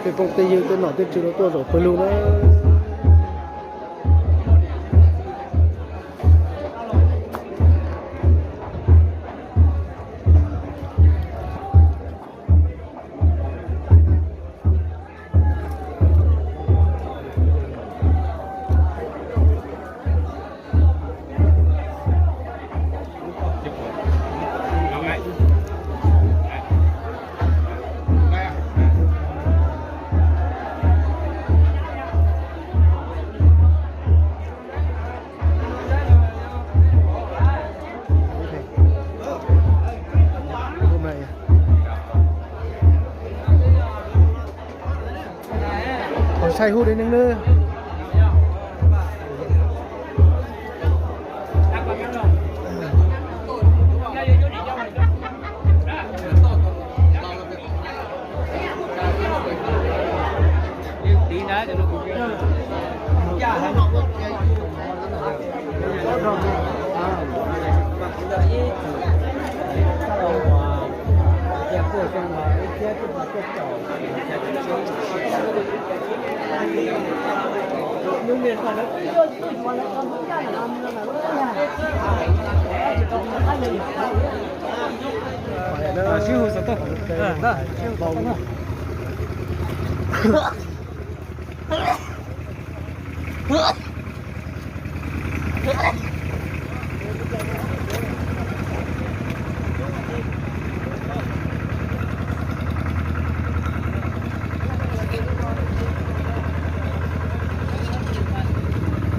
Tej phooj tej ywg tej nom tej tswv los tuaj zaum pawg lug na. Qhov sai hu dais neeg na.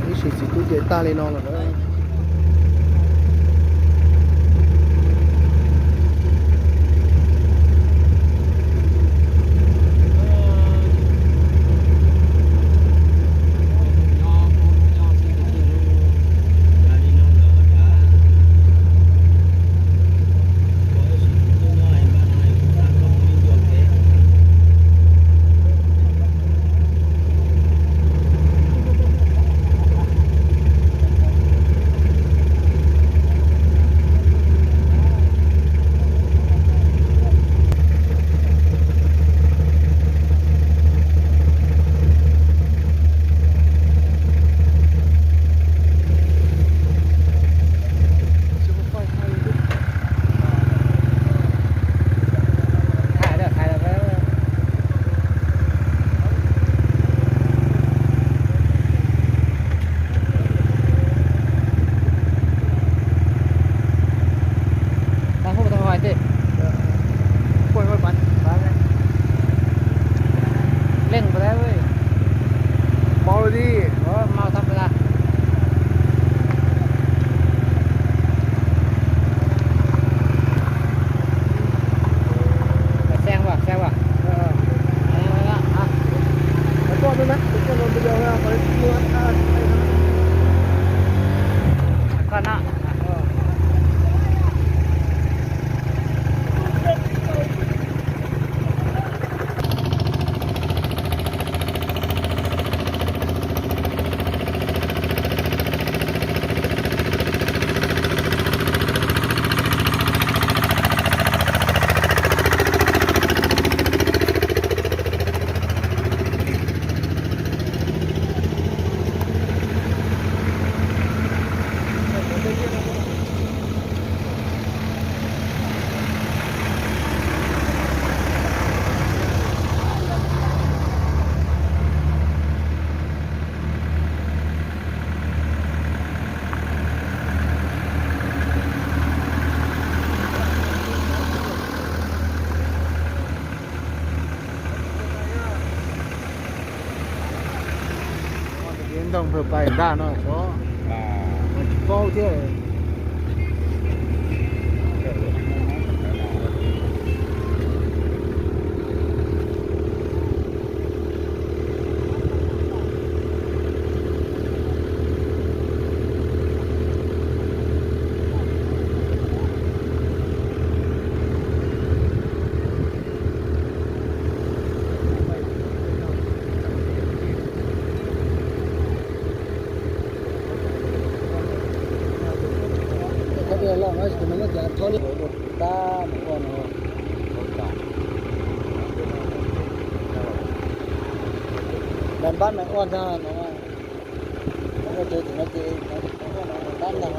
Ib sim txiv tub ces tag li no lawm. Leej puas tau? Mau li. Mau thab laj. Xeeb vas, xeeb vas. Koj no. Ntoo pais ntag no xyov, mas tsis paub thiab. Tab mus ua no. Lawv npab nws ua ntag no, ua ces tim no ces npab ntag.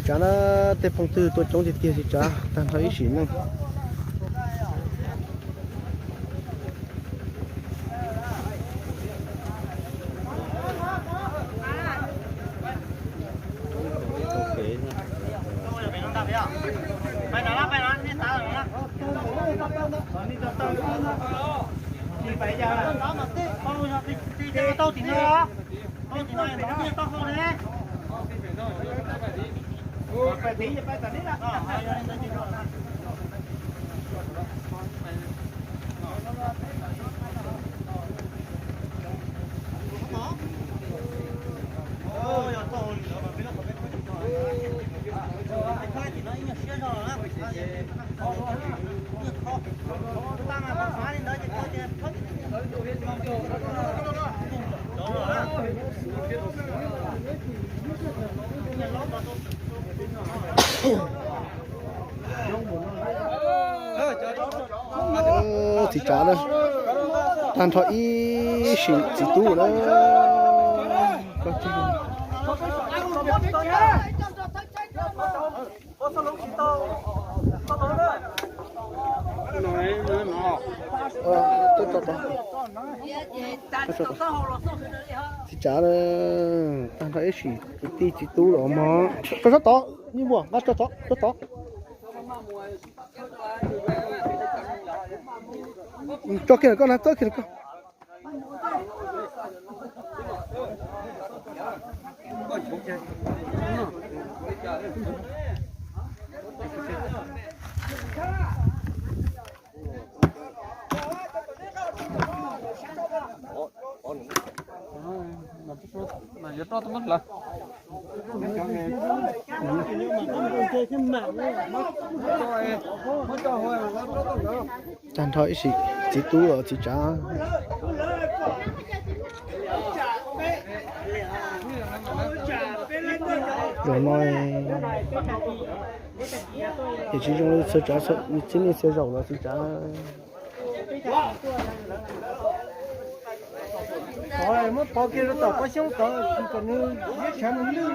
Txiv tsav na, tej phooj ywg tuaj coob tiag tiag txiv tsav, tag nrho ib sim neej. Txiv tsav na, tag nrho ib sim txiv tub na. Txiv tsav na, tag nrho ib sim txiv tij txiv tub los mog. Tso sab tod, Nyiaj Npuas, nqa tso tod, tso tod. Tso kiag koj na, txawb kiag koj. Tag nrho ib sim txiv tub los txiv tsav. Zaum no ces tsis zoo li txhua tsav, txhua txhia zaum los txiv tsav. Muab pov kiag rau tom pob xyoob tod kom nws ziab tshav nws lwj.